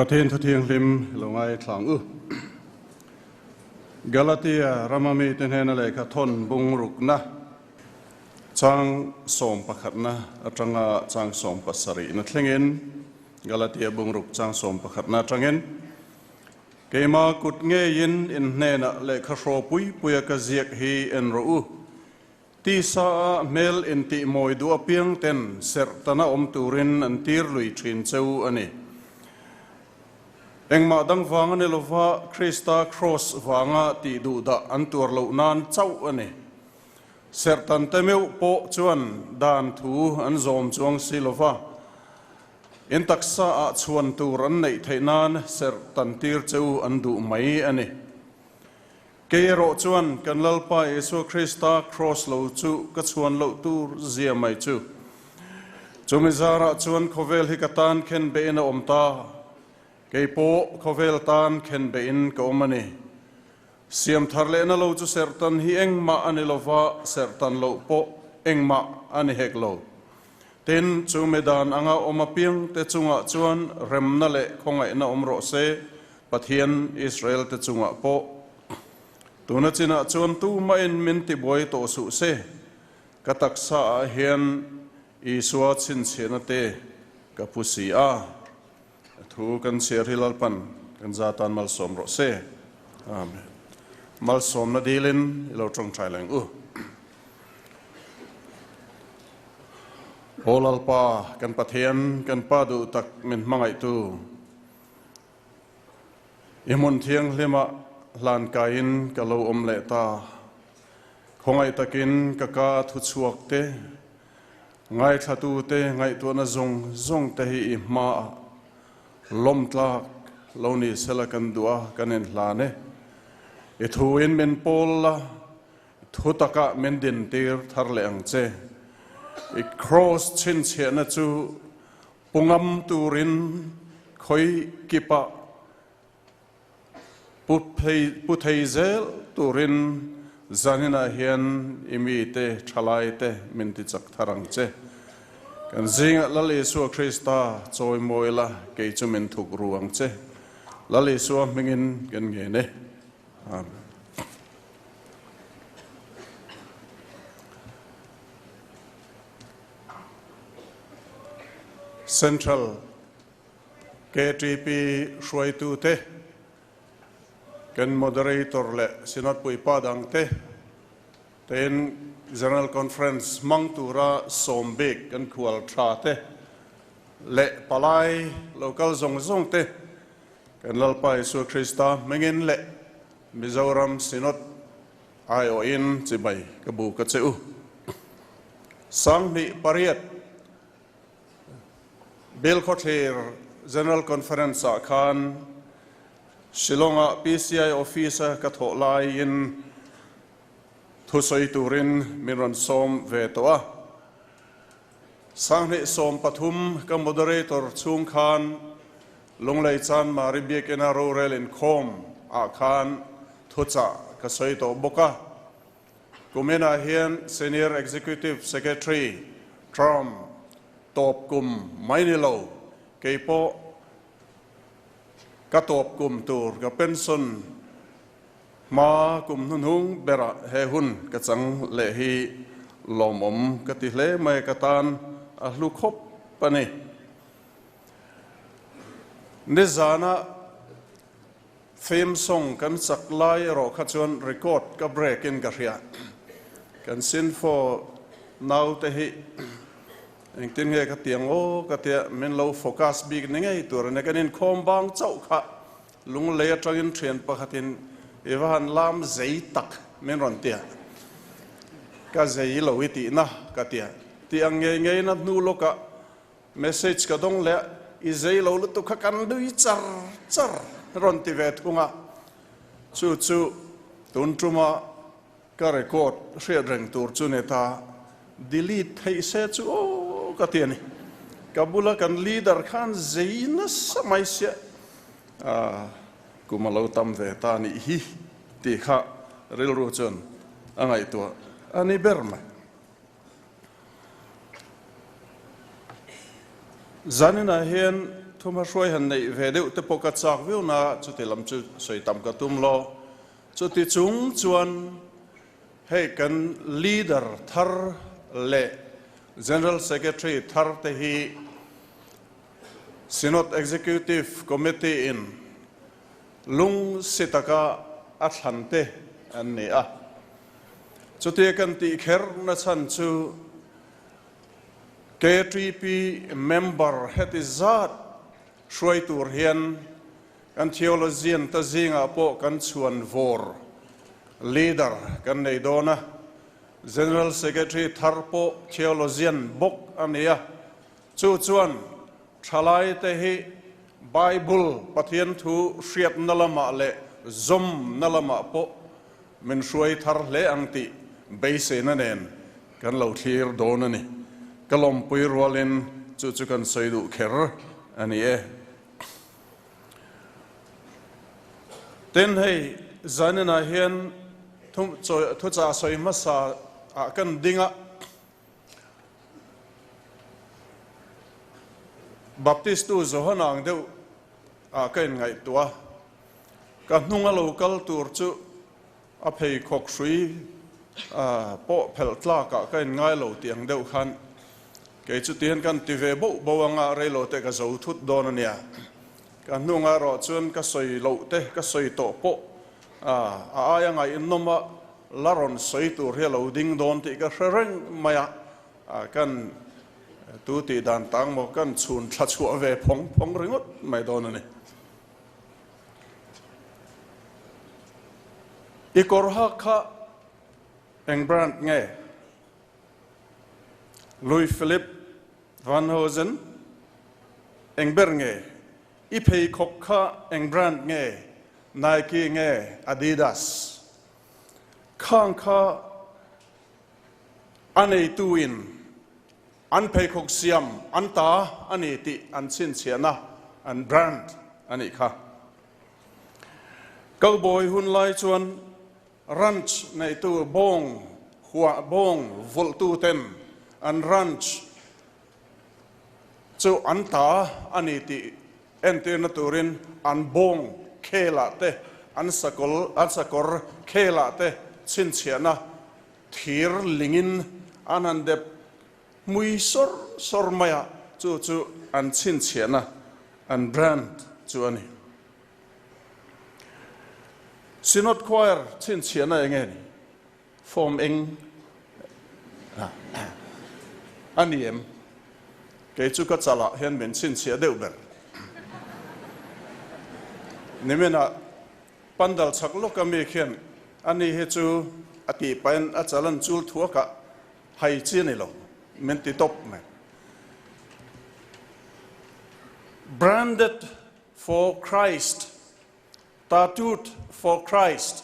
Pathian Thu Thianghlim lo ngaithla ang u. Galatia rama mite hnena lehkha thawn bung rukna chang sawm pakhatna atanga chang sawm pasarihna thlengin Galatia bung ruk chang sawm pakhatna atangin Keima kut ngeiin in hnenah lehkha hraw pui puia ka ziak hi en rawh u. Tisa a hmel intih mawi duh apiang ten serh tana awm turin an tir lui thin cheu a ni. Engmah dang vang a ni lova, Krista Kraws vanga tih duh dah an tuar loh nan chauh a ni. Serh tan te meuh pawh chuan dan thu an zawm chuang si lova, in taksa ah chhuan tur an neih theih nan serh tan tir cheu an duh mai a ni. Kei erawh chuan kan Lalpa Isua Krista Kraws lo chu ka chhuan loh tur zia mai chu. Chumi zarah chuan khawvel hi ka tan khen behin a awm ta. Kei pawh khawvel tan khen behin ka awm a ni. Siam thar lehna lo chu serhtan hi engmah a ni lova, serhtan loh pawh engmah a ni hek lo. Tin, chumi dan anga awm apiangte chungah chuan remna leh khawngaihna awm rawh se, Pathian Israel te chungah pawh tuna chinah chuan tumahin min tibuai tawh suh se, ka taksa ah hian Isua chhinchhiahna te ka phu si a, a thu kan chhiar hi Lalpan kan za tan malsawm rawh se. Amen. Malsawmna dilin i lo tawngtai leng u. Aw Lalpa, kan Pathian, kan Pa duh tak min hmangaihtu, I hmun thianghlimah hlan kaiin ka lo awm leh ta. Khawngaih takin ka ka thuchhuak te, ngaithlatu te ngaihtuahna zawng zawng te hi i hmaah lawmtlak lo ni sela kan duh a, kan inhlan e. I thuin min pawl la, thu takah min dintir thar leh ang che. I kraws chhinchhiahna chu Pu ngam turin khawi kipah pu pu thei zel turin zaninah hian i mite thalaite min ti chak thar ang che. Kan zingah Lal Isua Krista chawimawi la, kei chu min thuk ru ang che. Lal Isua hmingin kan ngen e. Amen. Central KTP hruaitute, kan Moderator leh Synod puipa dangte tein General Conference hmang tura sawm bik kan khual tha te leh palai local zawng zawng te kan Lalpa Isua Krista hmingin leh Mizoram Synod Aiawhin chibai ka bu ka che u. 2008 Bilkhawthlir General Conference ah khan Shillong-ah PCI Office-a ka thawh laiin thusawi turin min rawn sawm ve tawh a. 2013 ka moderator chhung khan Lunglei Chanmari Biakina rorel inkhawm ah khan thuchah ka sawi tawh bawk a. Kuminah hian Senior Executive Secretary term tawp kum mai ni lo, kei pawh ka tawp kum tur ka pension hma kum hnuhnung berah he hun ka chang leh hi lawmawm ka ti hle mai ka tan a hlu khawp a ni. Nizana theme song kan chak lai erawh kha chuan record ka break in ka hria. Kan sinfo naute hi engtin nge ka tiang aw ka tia min lo focus bik ni ngei tur a ni. Kan inkhawm bang chauh kha lunglei atangin thian pakhatin i va han lam zei tak min rawn tia. Ka zei lo i tihna ka tia. Tih ang ngei ngeina hnu lawkah Message ka dawng leh i zei lo lutuk kha kan nui char char rawn ti ve thung a, chu chu tun tuma ka record hriat reng tur chu ni ta, delete theih se chu aw ka ti a ni. Ka bula kan leader khan zei nasa mai sia, ah kum a lo tam ve ta nih hi tih kha rilru chuan a ngaihtuah a ni ber mai. Zaninah hian Thumhahruai han neih ve deuh te pawh ka chak viau na, chuti lam chu sawi tam ka tum lo. Chuti chung chuan hei kan leader thar leh General Secretary thar te hi Synod Executive Committee in lung si taka a thlan te an ni a. Chutia kan tih kher na chhan chu KTP member heti zat hruai tur hian kan theologian te zingah pawh kan chhuan vawr leader kan nei dawn a, General Secretary thar pawh theologian bawk a ni a, chu chuan thalaite hi Bible Pathian thu hriatna lamah leh zawmna lamah pawh Min hruai thar hle ang tih beiseina nen kan lo thlir dawn a ni. Ka lawmpui rualin chu chu kan sawi duh kher a ni e. Tin, hei zaninah hian thuchah sawi hmasa ah kan ding a, Baptist tu Johana ang deuh ah ka inngaihtuah a, Ka hnunga lo kal tur chu a pheikhawk hrui pawh phelh tlakah ka inngai lo tih ang deuh khan kei chu tihian kan ti ve boh boh anga reilo te ka zo thut dawn a nia. Ka hnungah erawh chuan ka sawi loh te ka sawi tawh pawh a aia ngaihnawm a la rawn sawi tur hi a lo ding dawn tih ka hre reng mai a, kan tu tih dan tang maw kan chhun thla chhuah ve phawng phawng ringawt mai dawn a ni. I kawr hak kha eng brand nge? Louis Philippe Van Heusen eng ber nge? I pheikhawk kha eng brand nge? Nike nge Adidas? Khang kha a neituin An pheikhawk siam an ta a ni tih an chhinchhiahna an brand a nih kha. Cowboy hun lai chuan ranch neitu bawng huah bawng vulhtu ten an ranch chu an ta a ni tih entirna turin an bawng khelah te an sakawlh an sakawr khelah te chhinchhiahna Thir lingin an han dep hmui sawr sawr mai a, chu chu an chhinchhiahna, an brand chu a ni. Synod Choir chhinchhiahna eng nge ni? Form eng a ni em? Kei chu ka chalah hian min chhinchhiah deuh ber. Niminah Pandal chhak lawk a mi khian a ni hi chu a tih pahin a chal an chul thuak a, hai chi a ni lo, min ti tawp mai. Branded for Christ, tattooed for Christ,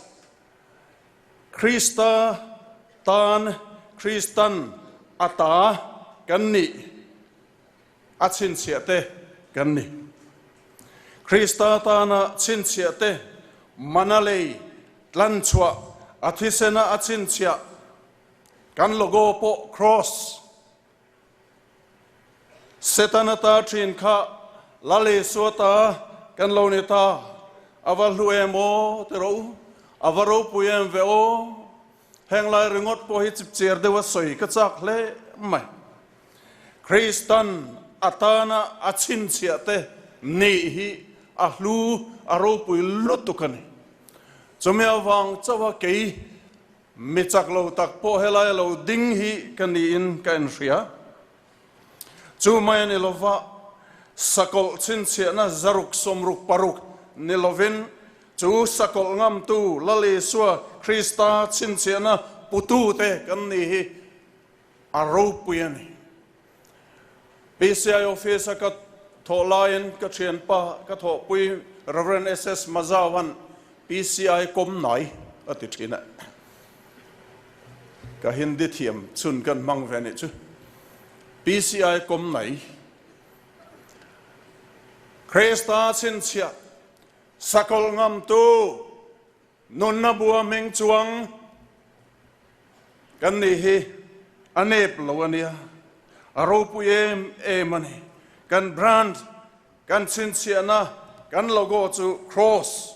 Krista tan, Kristan a ta kan nih. A chhinchhiah te kan ni. Krista tana chhinchhiah te mana lei tlan chhuah a thisena a chhinchhiah kan logo pawh Cross. Setana ta thin kha Lal Isua ta kan lo ni ta. A va hlu em aw ti rawh u. A va ropui em ve aw. Heng lai ringawt pawh hi chipchiar deuha sawi ka chak hle mai. Kristan atana a chhinchhiah te nih hi a hlu, a ropui lutuk a ni. Chumi avang chauha kei mi chak lo tak pawh helai a lo ding hi ka niin ka inhria. Chu mai a ni lova, sakawlh chhinchhiahna zaruk 66 ni lovin chu sakawlh ngamtu Lal Isua Krista chhinchhiahna putute kan ni hi A ropui a ni. PCI office a ka thawh laiin ka thianpa ka thawhpui Rev. SS Mazauan PCI kawm nai a ti thin a. Ka Hindi thiam chhun kan hmang ve nih chu. PCI kawm nai. Krista chhinchhiah sakawlh ngamtu Nunna bua hming chuang kan nih hi a nep lo a nia, a ropui em em a ni. Kan brand. Kan chhinchhiahna kan logo chu Cross,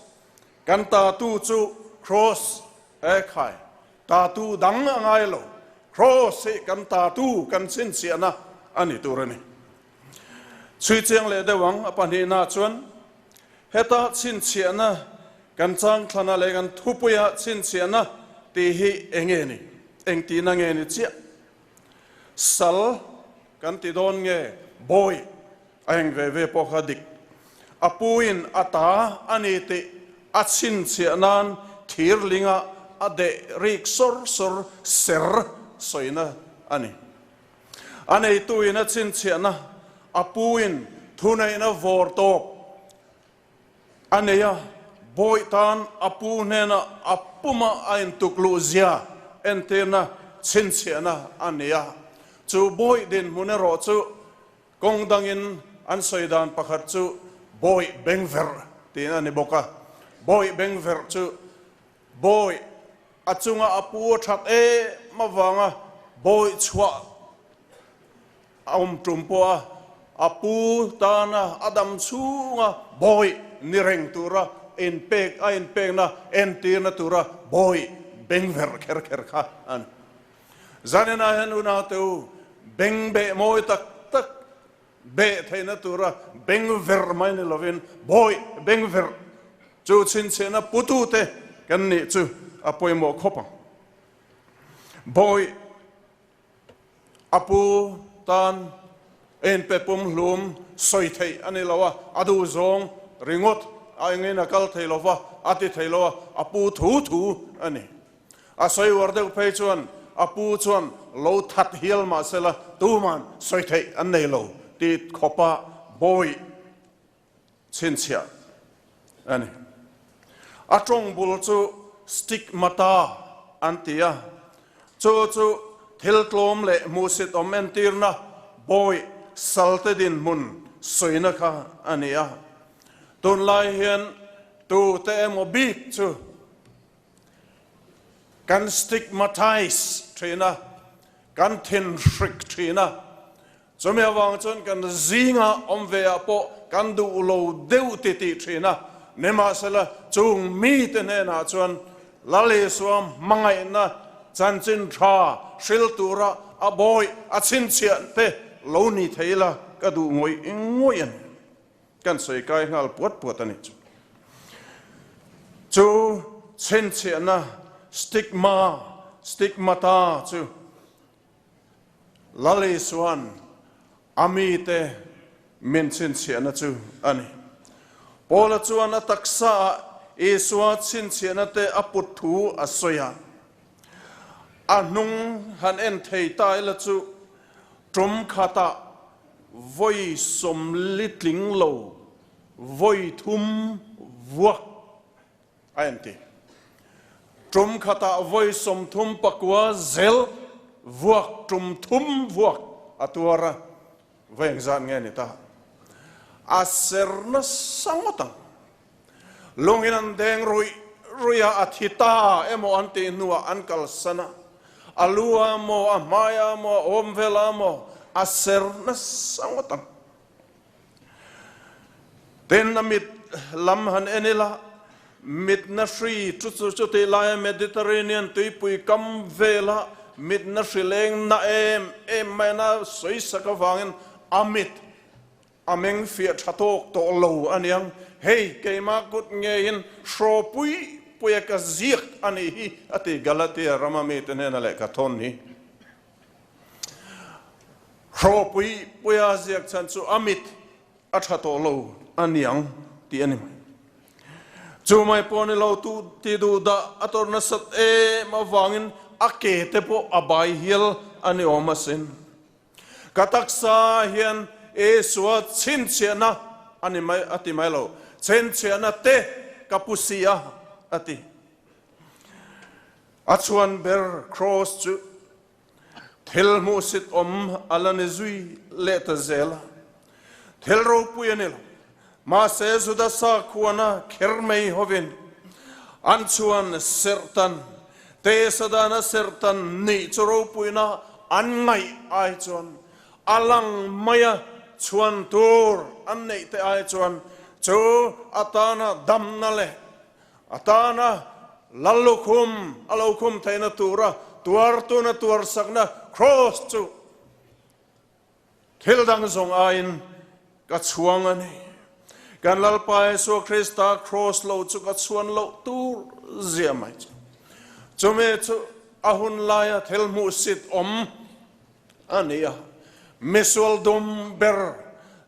kan tatu chu Cross e khai, tatu dang a ngai lo, Cross hi kan tatu kan chhinchhiahna a ni tur a ni. Chhui chiang leh deuh ang a pahnihna chuan heta chhinchhiahna kan changthlana leh kan thupuia chhinchhiahna tih hi eng nge ni, engtihna nge ni chiah? Sal kan ti dawn nge bawi a eng ve ve pawh kha dik. A puin a ta a ni tih a chhinchhiah nan thirlinga a deh rik sawr sawr ser sawina a ni. A neituin a chhinchhiahna a puin thuneihna vawr tawp A nei a, bawi tan a pu hnena a puma a intuk luh zia entirna chhinchhiahna a ni a. Chu bawi dinhmun erawh chu kawng dangin an sawi dan pakhat chu bawi bengverh tiin a ni bawk a. Bawi bengverh chu bawi a chunga a pu a that em avanga bawi chhuah A awm tum pawh a, a pu tana a dam chhunga bawi ni reng tura inpek a inpekna entirna tura bawi bengverh kher kher kha a ni. Zaninah hian unaute u, beng beh mawi tak tak beh theihna tura bengverh mai ni lovin bawi bengverh chu chhinchhiahna putute kan nih chu a pawimawh khawp ang. Bawi A pu tan inpe pumhlum sawi theih a ni lo a, a duh zawng ringawt a engin a kal thei lo va, a ti thei lo a, a pu thu thu a ni. A sawi uar deuh phei chuan a pu chuan lo that hial mah sela tuman sawi theih an nei lo tih khawpa bawi chhinchhiah a ni. A tawng bul chu stigmata an ti a, chu chu thil tlawm leh hmuhsit awm entirna bawi salte dinhmun sawina kha a ni a. Tunlai hian tute emaw bik chu kan stigmatize thin a, kan thinhrik thin a, Chumi avang chuan kan zinga awm ve ah pawh kan duh lo deuh ti tih thin a, nimahsela chung mite hnenah chuan Lal Isua hmangaihna chanchin tha hril tura a bawi a chhinchhiah te lo ni thei ila ka duh ngawih ngawih a ni. Kan sawi kai nghal puat puat a nih chu. Chu chhinchhiahna stigma, stigmata, chu Lal Isua'n a mite min chhinchhiahna chu a ni. Paula chuan a taksaah Isua chhinchhiahna te a put thu a sawi a. A hnung han en thei ta ila chu tum khatah vawi sawmli tling lo vawi thum vuak A en ti. Tum khatah vawi 34 zel vuak tum thum vuak a tuar a, vawi engzat nge ni ta? A ser nasa ngawt ang. Lungin an deng ruih ruih a, a thi ta emaw an tih hnuah an kalsan a, a lu ah maw, a hmai ah maw, a awm vel ah maw, a ser nasa ngawt ang. Tin, a mit lam han en ila, mitna hri chu chu chutih laia Mediterranean tuipui kam vela mitna hri leng na em em mai ana sawi sak avangin a mit a meng fiah tha tawk tawh lo a niang. Hei, keimah kut ngeiin hraw pui puia ka ziak a nih hi, a ti Galatia rama mite hnena lehkha thawn hi. Hrawpui puia ziak chhan chu a mit a tha tawh lo a niang tih a ni mai. Chu mai pawh ni lo tu ti duh dah a tawrh nasat em avangin a ke te pawh a bai hial a ni awm asin. Ka taksa hian Isua chhinchhiahna a ni mai a ti mai lo, chhinchhiahna te ka pu si a a ti. A chhuan ber Kraws chu thil hmuhsit awm a la ni zui leh ta zel a, thil ropui a ni lo. Mahse Juda sakhuana kher mai hovin an chhuan serhtan, Tesadana serhtan nih chu ropuina an ngaih ai chuan a lang mai a. chhuan tur an neih te ai chuan chu atana damna leh atana Lallukhum a lo khum theihna tura tuartuna tuarsakna Kraws chu Thil dang zawng aiin ka chhuang a ni. Kan Lalpa Isua Krista Kraws lo chu ka chhuan loh tur zia mai chu. Chumi chu a hun laia thil hmuhsit awm a ni a. Misual dum ber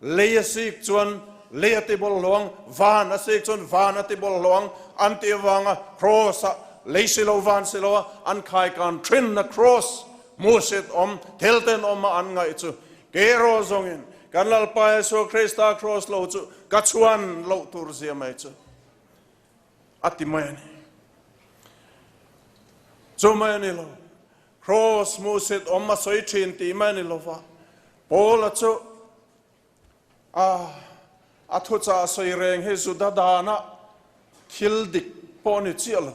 lei a sik chuan lei a ti bawlhhlawh ang, van a sik chuan van a ti bawlhhlawh ang an tih avanga Kraws-ah lei si lo van si lo a an khaikan thinna Kraws Hmuhsit awm, thil tenawm a an ngaih chu kei erawh zawngin kan Lalpa Isua Krista kraws lo chu ka chhuan loh tur zia mai chu a ti mai a ni. Chu mai a ni lo, kraws hmuhsit awm a sawi thin tih mai a ni lo va, Paula chu a a thuchah sawi reng hi Juda dana thil dik pawh ni chiah lo.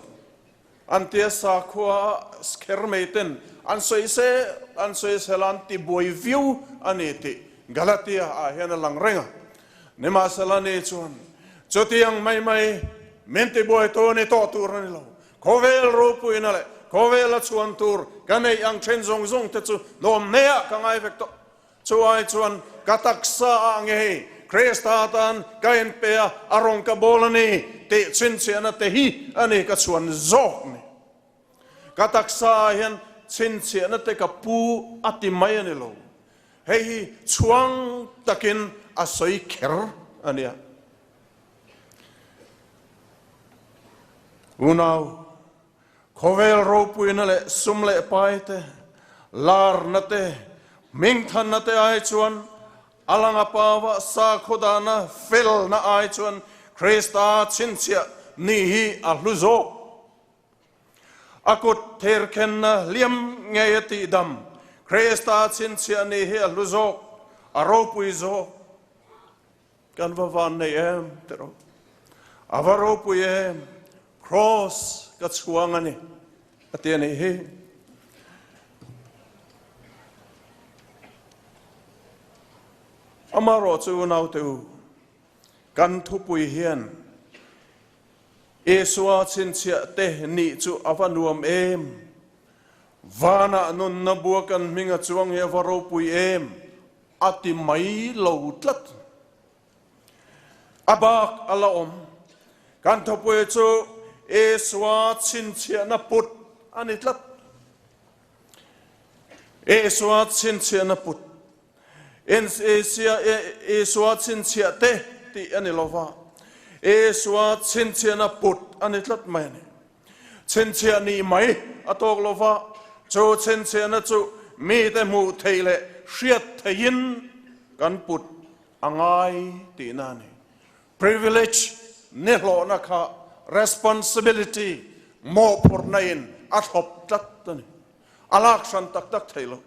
An tia sakhua kher mai ten an sawi se an sawi sel an ti buai viau a ni tih Galatia ah hian a lang reng a. Nimahsela ni chuan chutiang mai mai min ti buai tu ni tawh tur a ni lo. Khawvel ropuina leh khawvela chhuan tur ka neih ang then zawng zawng te chu nuam hneah ka ngai vek tawh. Chu ai chuan ka taksa ah ngei Krista tan ka inpe a, a rawn ka bawl a ni tih chhinchhiahna te hi a ni ka chhuan zawk ni. Ka taksa ah hian chhinchhiahna te ka pu a ti mai a ni lo. Hei hi chhuang takin a sawi kher a nia. Unau. Khawvel ropuina leh sum leh pai te, larna te, hmingthanna te ai chuan a langa pava sakhaw dana felna ai chuan Krista chhinchhiah ni hi a hlu zawk. A kut therkhenna hliam ngei a tihdam Krista chhinchhiah ni hi a hlu zawk, a ropui zawk. Kan va van nei em ti rawh. A va ropui em, Kraws ka chhuang a ni, a ti a nih hi. Amaherawh chu naute u, kan thupui hian Isua chhinchhiah te nih chu a va nuam em, vanah nunna bua kan hming a chuang hi a va ropui em, A ti mai lo tlat. A bak a la awm. Kan thawpui chu Isua chhinchhiahna put a ni tlat. Isua chhinchhiahna put. Isua chhinchhiah te tih a ni lo va, Isua chhinchhiahna put a ni tlat mai a ni. Chhinchhiah nih mai a tawk lo va, chu chhinchhiahna chu mite hmuh theih leh hriat theihin kan put a ngai tihna a ni. Privilege ni hlawhna kha responsibility mawhphurhna in a thlawp tlat a ni. A lak hran tak tak thei lo.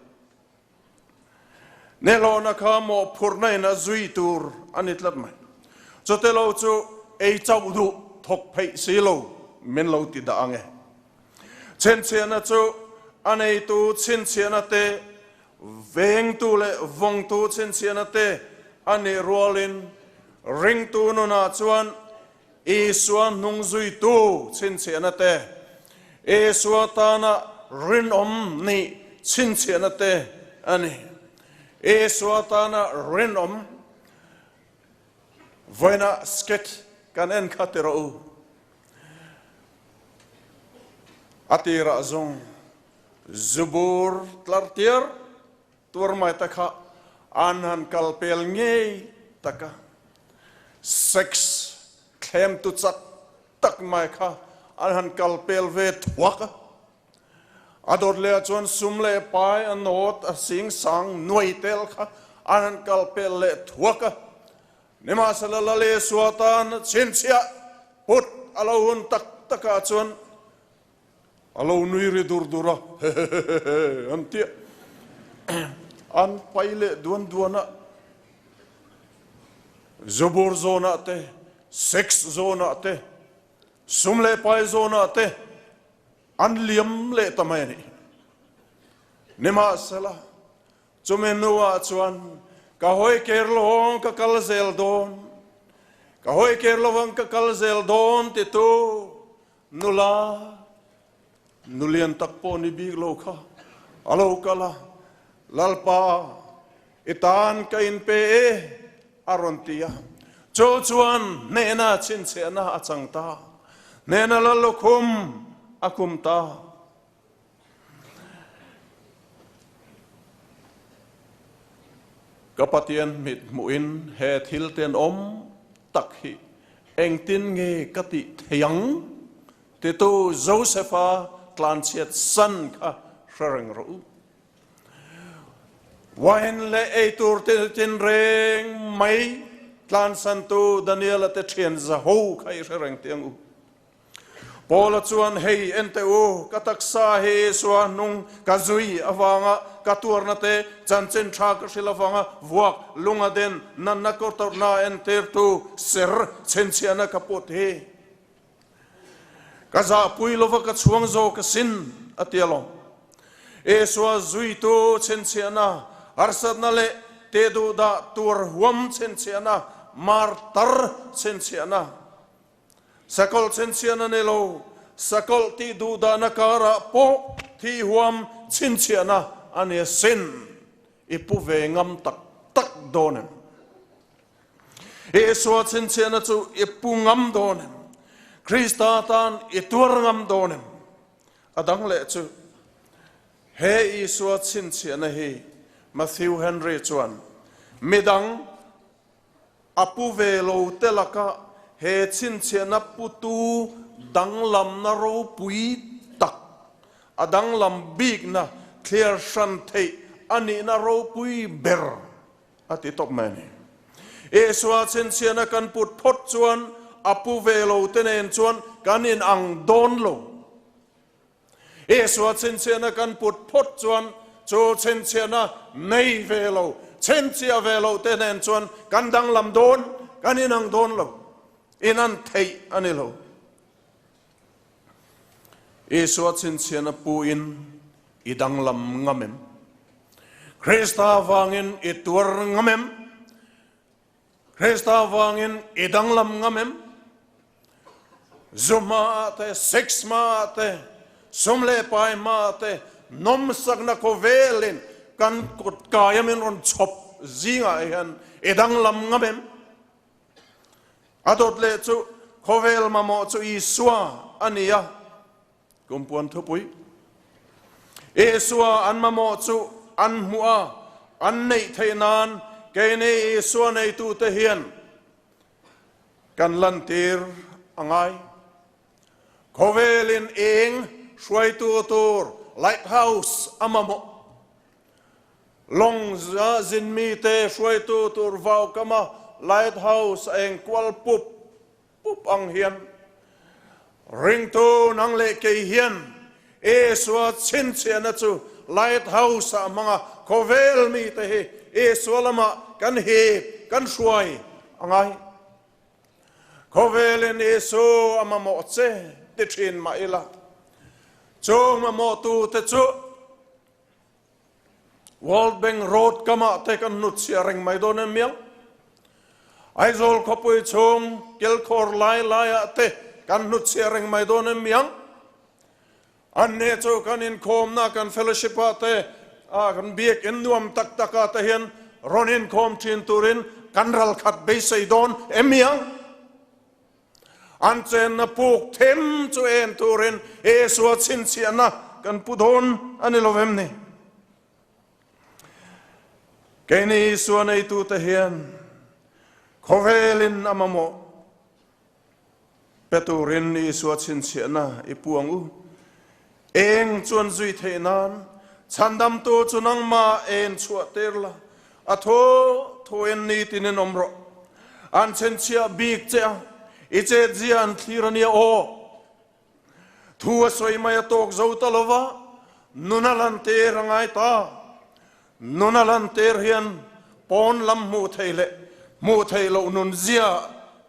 Ni hlawhna kha mawhphurhna in a zui tur a ni tlat mai. Chute lo chu ei chauh duh thawk pheih si lo min lo ti dah ang e. Chhinchhiahna chu a neitu chhinchhiahna te, vengtu leh vawngtu chhinchhiahna te a nih rualin ringtu nunah chuan Isua hnungzuitu chhinchhiahna te, Isua tana rinawm nih chhinchhiahna te a ni. Isua tana rinawm vawiinah sketch kan en kha ti rawh u. A tirah zawng zubur tlar tiar Tuar mai te kha an han kal pel ngei tak a, sex thlem tu chak tak mai kha an han kal pel ve thuak a. A dawt leh ah chuan sum leh pai a nawt a sing sang nuai tel kha an han kal pel leh thuak a. Nimahsela Lal Isua tan chhinchhiah put a lo hun tak tak ah chuan A lo nui ri dur dur a, hehehehe an ti a. An pai leh duan duan a, zubur zawnah te, sex zawnah te, sum leh pai zawnah te an liam leh ta mai a ni. Nimahsela, chumi hnuah chuan. Ka hawi ker lawng ka kal zel dawn, ka hawi ker lovang ka kal zel dawn titu nula nulian tak pawh ni bik lo kha a lo kal a, Lalpa i tan ka inpe e a rawn ti a. Chu chuan hnehna chhinchhiahna a chang ta, hnehna Lallukhum a khum ta. Ka Pathian mit hmuhin he thil tenawm tak hi engtin nge ka tih thei ang? titu Josefa tlanchhiat san kha hre reng rawh u. Wine leh eitur tinreng mai tlansantu Daniela te thian zaho kha i hre reng teh ang u. Paula chuan, Hei, en teh u, ka taksa hi Isua hnung ka zui avanga ka tuarna te, chanchin tha ka hrilh avanga vuak, lunga den, nanna kawrtawrhna entirtu ser chhinchhiahna ka put hi ka zahpui lova ka chhuang zawk asin, a ti alawm. Isua zuitu chhinchhiahna, harsatna leh teh duhdah tuar huam chhinchhiahna, martar chhinchhiahna, Sakawlh chhinchhiahna nei lo, sakawlh tih duhdahna karah pawh thi huam chhinchhiahna a ni asin. I pu ve ngam tak tak dawn em? Isua chhinchhiahna chu i pu ngam dawn em? Krista tan i tuar ngam dawn em? A dang leh chu, he Isua chhinchhiahna hi Matthew Henry chuan midang A pu ve lo te laka he chhinchhiahna putu danglamna ropui tak, a danglam bikna thliar hran theih a nihna ropui ber a ti tawp mai a ni. Isua chhinchhiahna kan put phawt chuan a pu ve lo te nen chuan kan inang dawn lo. Isua chhinchhiahna kan put phawt chuan chu chhinchhiahna nei ve lo, chhinchhiah ve loh te nen chuan kan danglam dawn, kan inang dawn lo, inan theih a ni lo. Isua chhinchhiahna puin i danglam ngam em? Krista vangin i tuar ngam em? Krista vangin i danglam ngam em? Zu hmaah te, sex hmaah te, sum leh pai hmaah te, nawmsakna khawvelin kan kut kaia min rawn chhawp zingah hian i danglam ngam em? A dawt leh chu khawvel mamawh chu Isua a ni a, Kumpuan thupui Isua an mamawh chu an hmuh a, an neih theih nan keini Isua neitute hian kan lantir a ngai. Khawvelin eng hruaitu tur lighthouse a mamawh. Lawng zinmite hruaitu tur vaukama lighthouse a engkual pup Pup ang hian ringtu nang leh kei hian Isua chhinchhiahna chu Lighthouse-ah hmanga khawvel mite hi Isua lamah kan hip, kan hruai a ngai. Khawvelin Isu a mamawh che ti thin mah ila, chung mamawhtute chu World Bank Road kamah te kan hnutchhiah reng mai dawn em miang? Aizawl khawpui chhung kilkhawr lai laiah te kan hnutchhiah reng mai dawn em miang? An ne chu kan inkhawmna kan fellowship ah te ah kan biak in nuam tak tak ah te hian rawn inkhawm thin turin kan ralkhat beisei dawn em miang? An chenna puk them chu en turin Isua chhinchhiahna kan pu dawn a ni lo em ni? Keini Isua neitute hian khawvelin a mamawh pe turin Isua chhinchhiahna i pu ang u. Eng chuan zui theih nan chhandamtu chu nangmah en chhuah tir la, a thaw thaw en nitin in awm rawh. An chhenchhiah bik che a, i chetzia an thlir a nia aw. Thu a sawi mai a tawk zo ta lo va, nun a lan tir a ngai ta. Nun a lan tir hian pawn lam hmuh theih leh hmuh theih loh nunzia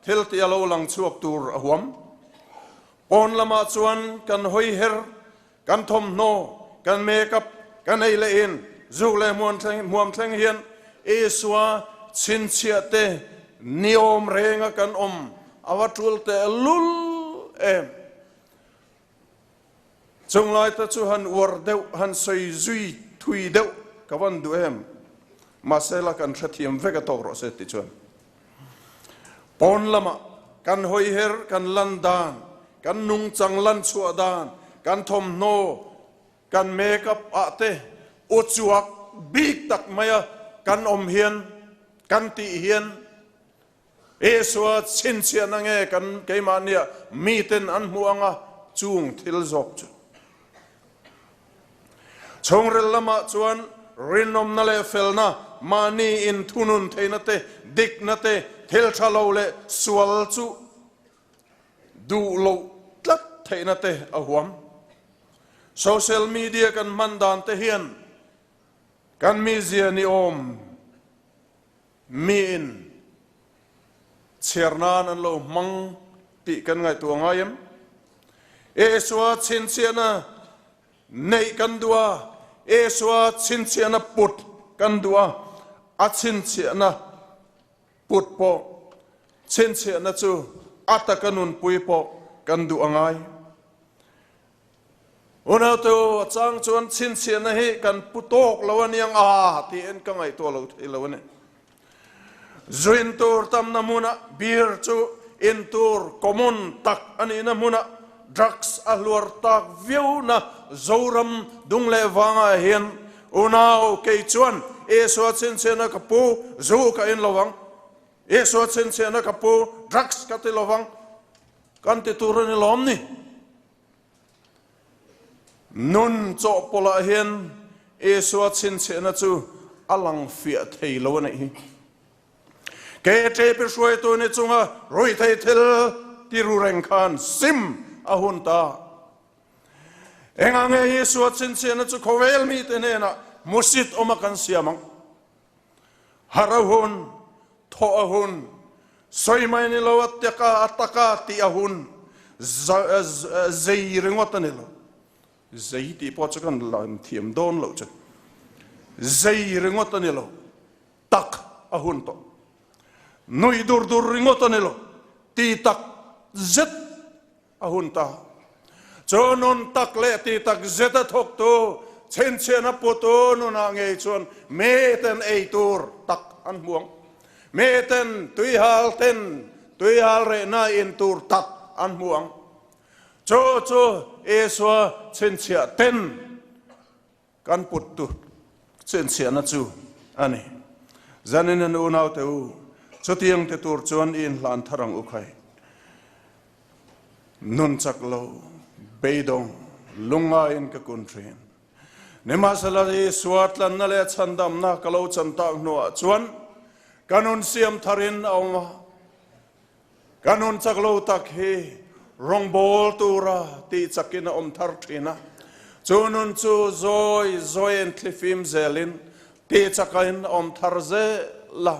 thil tih a lo lang chhuak tur a huam. Pawn lamah chuan kan hawi her, kan thawmhnaw, kan makeup, kan ei leh in, zuk leh hmuam thleng hian Isua chhinchhiah te ni awm renga kan awm a va tul teh lul em. Chung lai te chu han uar deuh, han sawi zui thui deuh ka van duh em. Mahse la kan hrethiam vek a tawk rawh se ti chuan. Pawn lamah kan hawiher, kan lan dan, kan nungchang lan chhuah dan, kan thawmhnaw, kan make up ah te uchuak bik tak maia kan awm hian, kan tih hian Isua chhinchhiahna nge kan keimahniah miten an hmuh anga chung thil zawk chu. Chhungril lamah chuan rinawmna leh felna, mahni inthunun theihna te, dikna te, thil tha lo leh sual chu duh loh tlat theihna te a huam. Social media kan hman dan te hian kan mizia ni awm Miin chhiar nan an lo hmang tih kan ngaihtuah ngai em? Isua chhinchhiahna neih kan duh a, Isua chhinchhiahna put kan duh a, a chhinchhiahna put pawh chhinchhiahna chu a taka nunpui pawh kan duh a ngai. Unaute u, a chang chuan chhinchhiahna hi kan pu tawk lo a niang a tiin ka ngaihtuah lo thei lo a ni. Zu in tur tamna hmunah beer chu in tur common tak a nihna hmunah drugs a hluar tak viauna Zoram dung leh vangah hian unau kei chuan Isua chhinchhiahna ka pu, zu ka in lo ang, Isua chhinchhiahna ka pu, drugs ka ti lo vang kan ti tur a ni lawm ni. Nun chawhpawlh ah hian Isua chhinchhiahna chu a lang fiah thei lo a nih hi. KTP hruaitu ni chunga ruihthei thil ti ru reng khan sim a hun ta. Engah nge Isua chhinchhiahna chu khawvel mite hnenah hmusit awma kan siam ang? Harh a hun, thawh a hun, sawi mai ni lo a teka a taka tih a hun, zei ringawt a ni lo. Zei tih pawh chu kan lam thiam dawn loh chu. Zei ringawt a ni lo, tak a hun tawh. Nuih dur dur ringawt a ni lo, ti tak zet A hun ta. Chu nun tak leh ti tak zet a thawktu chhinchhiahna putu nunah ngei chuan miten ei tur tak an hmu ang. Miten tuihal ten tuihal rehna in tur tak an hmu ang. Chu chu Isua chhinchhiah ten kan puttu chhinchhiahna chu a ni. Zanin an unaute u, chutiang ti tur chuan i inhlan thar ang u khai. Nun chak lo, beidawng, lungngaiin ka kun thin. Nimahsela Isua tlanna leh chhandamna ka lo chan tak hnuah chuan ka nun siam tharin a awm a. Ka nun chak lo tak hi rawngbawl tura tih chakin a awm thar thin a. Chu nun chu zawi zawiin thlifim zelin tih chakain a awm thar zel a.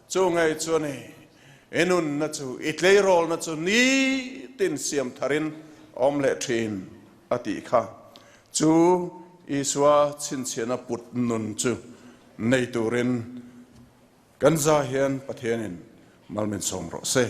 Chu ngei chu a ni. I nunna chu, i tleirawlna chu nitin siam tharin awm leh thin a tih kha. Chu Isua chhinchhiahna put nun chu nei turin kan za hian Pathianin mal min sawm rawh se.